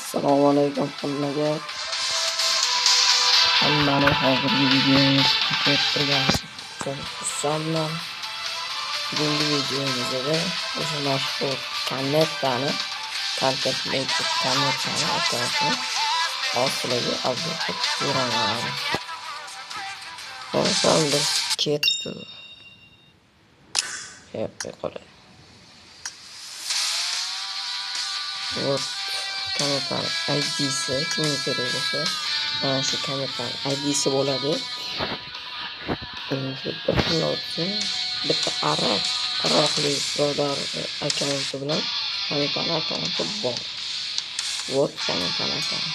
Assalomu alaykum hammaga. Hammani hozirgi videomiz ko'rib turgan xursandman. Bugungi videomizda o'sha mashhur Kometani, Content Maker Kometani akkauntini hozir obzor qilib beraman. Bo'lsam biz ketdi. Yo'q, вот Kometani ID'si kimga kerak bo'lsa, mana shu Kometani ID'si bo'ladi. Shu bir xil bitta arab iroqlik birodar akkaunti bilan Kometani akkaunti bor. Вот Kometani akkaunti.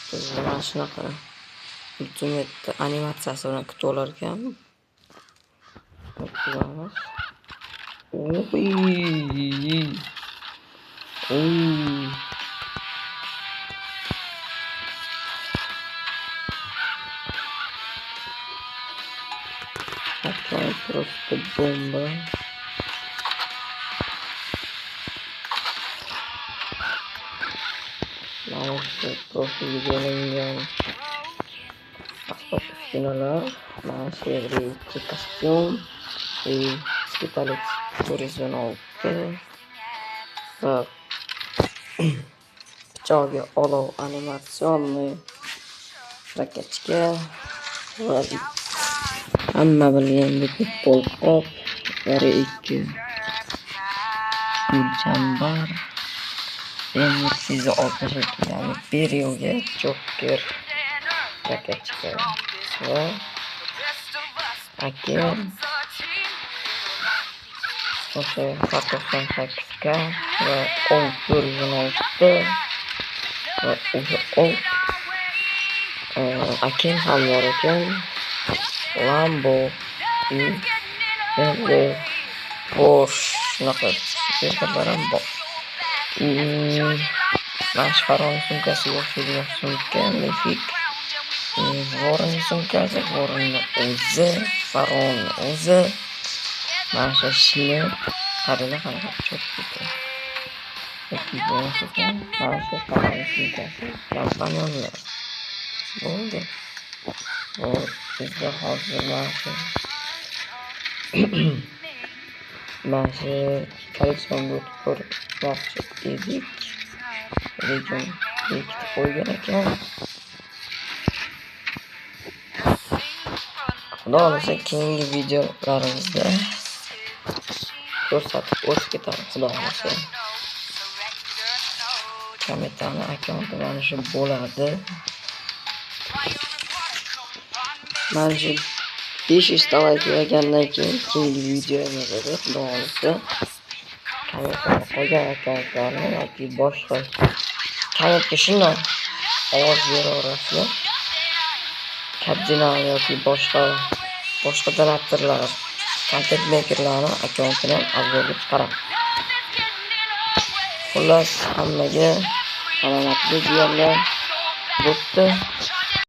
Bizda mana shunaqa ultimate animatsiyasi bilan kutib olar ekan. O'tkazamiz. Oy. Oy. Аккаунт просто бомба. Mana shu profilga olingan asbob uskunalar, mana shu yerda ikki kostyum и Skitalet 416 va pichog'i olov animatsionniy rakachka va hamma bilgandek qo'lqop, R2 gulchambar, M762, ya'ni Berilga Joker rakachka va Aken o'sha H98K va 1416 va o'sha Aken ham bor ekan, Lambo, BMW, Porsche shunaqa superkarlar ham bor. Mana shu Faron sumkasiga o'xshaydigan sumka, mifik Voron sumkasi, Voronni o'zi, Faron o'zi. Mana shu shini qaranglar qanaqa cho'kdi. Yoki bo'lmasa mana shu Faron sumkasi, kompanyonlar. Bo'ldi. Bu bizda hozir mana shu kolleksionga o'tib ko'rmoqchi edik. Lekin bekitib qo'ygan ekan. Xudo xohlasa keyingi videolarimizda ko'rsatib o'tib ketamiz, xudo xohlasa. Kometani akkaunti mana shu bo'ladi. Mana shu 500 ta like yig'gandan keyin keyingi videomizda xudo xohlasa Kometani qolgan akkauntlarni yoki boshqa Kometga shundoq ovoz beraverasizlar. Kardinal yoki boshqa donatorlar, content makerlarni akkauntini ham obzorga chiqaramiz. Xullas, hammaga salomatlik deganlar. Bo'pti.